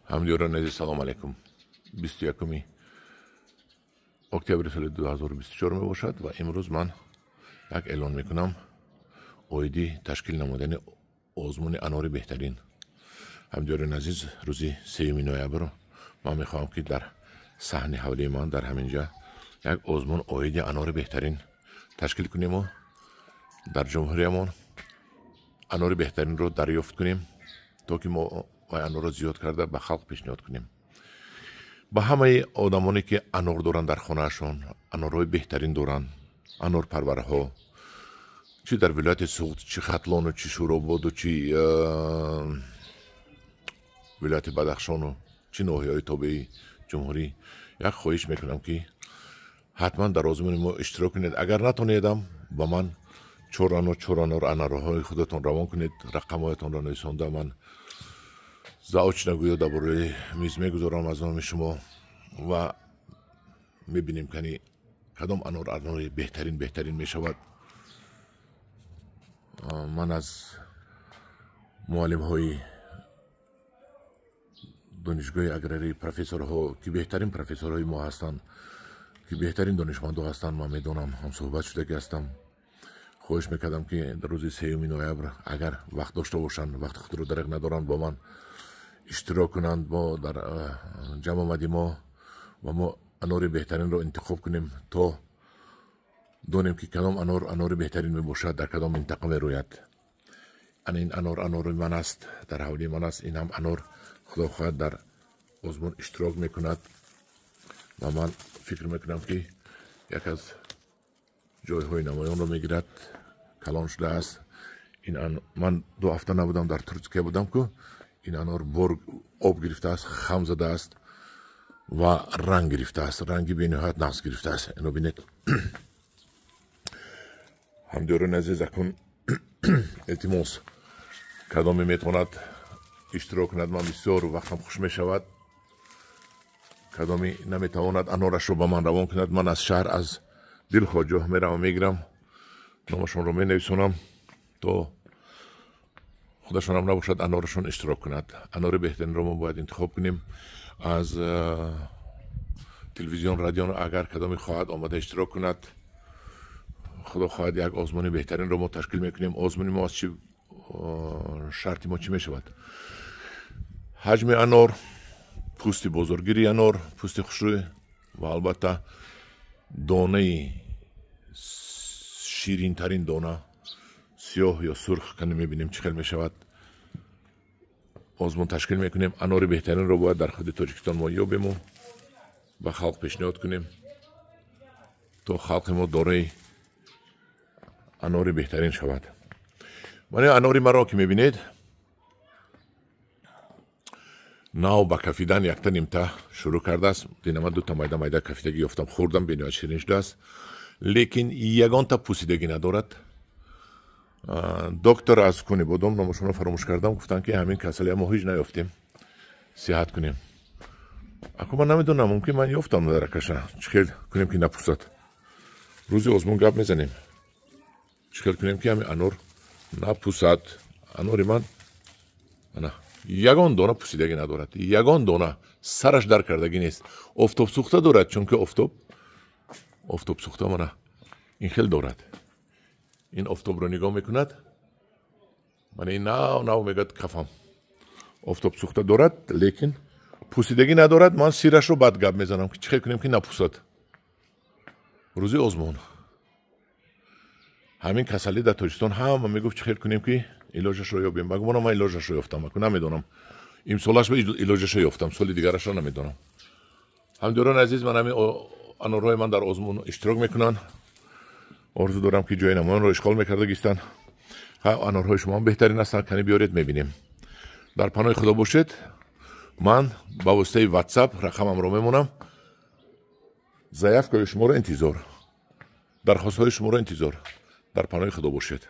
Ҳамдиёрони азиз, салом алайкум. 21 октябри соли 2024 мебошад ва имрӯз ман як эълон мекунам оиди ташкил намудани озмуни анори беҳтарин. Ҳамдиёрони азиз, рӯзи 3 ноябр ман мехоҳам, ки дар саҳни ҳавлии ман дар ҳамин ҷа як озмун оиди анори беҳтарин ташкил кунему дар ҷумҳуриямон анори беҳтаринро дарёфт кунем, то ки мо вай анорро зиёд карда ба халқ пешниҳод кунем. Ба ҳамаи одамоне, ки анор доранд дар хонаашон, анорҳои беҳтарин доранд, анорпарварҳо, чӣ дар вилояти Суғд, чӣ Хатлону, чӣ Шӯрободу, чӣ вилояти Бадахшону, чӣ ноҳияҳои тобеи ҷумҳурӣ, як хоҳиш мекунам, ки ҳатман дар озмуни мо иштирок кунед. Агар натонедам, ба ман чор анор, чор анор анорҳои худатон равон кунед, рақамҳоятонро нависонда, ман заочно гӯё дар бораи миз мегузорам аз номи шумо ва мебинем, кани кадом анор анори беҳтарин мешавад. Ман аз муаллимҳои донишгоҳи аграрӣ, профессорҳо, ки беҳтарин профессорҳои мо ҳастанд, ки беҳтарин донишмандо ҳастанд, ман медонам, ҳамсӯҳбат шудагӣ ҳастам, хоҳиш мекардам, ки дар рӯзи 3 ноябр, агар вақт дошта бошанд, вақти худро дареғ надоранд, бо ман иштирок кунанд, мо дар ҷамъомади мо ва мо анори беҳтаринро интихоб кунем, то донем, ки кадом анор анори беҳтарин мебошад, дар кадом минтақа мерӯяд. Ана ин анор анори ман аст, дар ҳавлии ман аст. Ин ҳам анор, худо хоҳад, дар озмун иштирок мекунад ва ман фикр мекунам, ки як аз ҷойҳои намоёнро мегирад. Калон шудааст ин. Ман 2 ҳафта набудам, дар Туркия будам ку. Ин анор бор об гирифтааст, хам задааст ва ранг гирифтааст, ранги бениҳоят нағз гирифтааст. Ино бинед. Ҳамдиёрони азиз, акун илтимос, кадоме метавонад иштирок кунад, ман бисёр вақтам хуш мешавад. Кадоме наметавонад, анорашро ба ман равон кунад. Ман аз шаҳр аз дилхоҳ ҷоҳ меравам, мегирам, номашонро менависонам, то худашонам набошад, анорашон иштирок кунад. Анори беҳтаринро мо бояд интихоб кунем. Аз телевизион, радио агар кадоме хоҳад омада иштирок кунад, худо хоҳад, як озмуни беҳтаринро мо ташкил мекунем. Озмуни мо аз чӣ, шарти мо чӣ мешавад? Ҳаҷми анор, пӯсти бозоргири анор, пӯсти хушрӯй ва албатта донаи ширинтарин дона, сиёҳ ё сурх, кани мебинем, чӣ хел мешавад. Озмун ташкил мекунем. Анори беҳтаринро бояд дар худи Тоҷикистон мо ёбему ба халқ пешниҳод кунем, то халқи мо дораи анори беҳтарин шавад. Мана анори маро ки мебинед, нав ба кафидан якта нимта шурӯъ кардааст. Динама дута майда майда кафидагӣ ёфтам, хӯрдам, бениҳоят ширин шудааст, лекин ягонта пӯсидагӣ надорад. Доктор аз куни бодом, номашонро фаромӯш кардам, гуфтанд, ки ҳамин касалия мо ҳеҷ наёфтем, сиҳат кунем. Аку ман намедонам, мумкин ман ёфтам даракаша. Чӣ хел кунем, ки напӯсад? Рӯзи озмун гап мезанем, чӣ хел кунем, ки ҳамин анор напӯсад. Анори ман ана ягон дона пӯсидагӣ надорад, ягон дона сараш дар кардагӣ нест. Офтобсӯхта дорад, чунки офтобсӯхта мана ин хел дорад. Ин офтобро нигоҳ мекунад, мана ин нав нав мегӯяд кафам. Офтобсӯхта дорад, лекин пӯсидагӣ надорад. Ман сирашро бад гап мезанам, ки чӣ хел кунем, ки напӯсад. Рӯзи озмун ҳамин касалӣ дар Тоҷикистон ҳама мегуфт, чӣ хел кунем, ки илоҷашро ёбем. Ба гумонам, ман илоҷашро ёфтам. Аку намедонам, имсолаш илоҷашро ёфтам, соли дигарашро намедонам. Ҳамдиёрони азиз, ман ҳамин анорҳои ман дар озмун иштирок мекунанд. Орзу дорам, ки ҷои намоёнро ишғол мекардагистанд. Анорҳои шумоам беҳтарин ҳастанд, кани биёред, мебинем. Дар паноҳи Худо бошед. Ман ба воситаи Ватсап рақамамро мемонам. Заявкаи шуморо интизор, дархостҳои шуморо интизор. Дар паноҳи Худо бошед.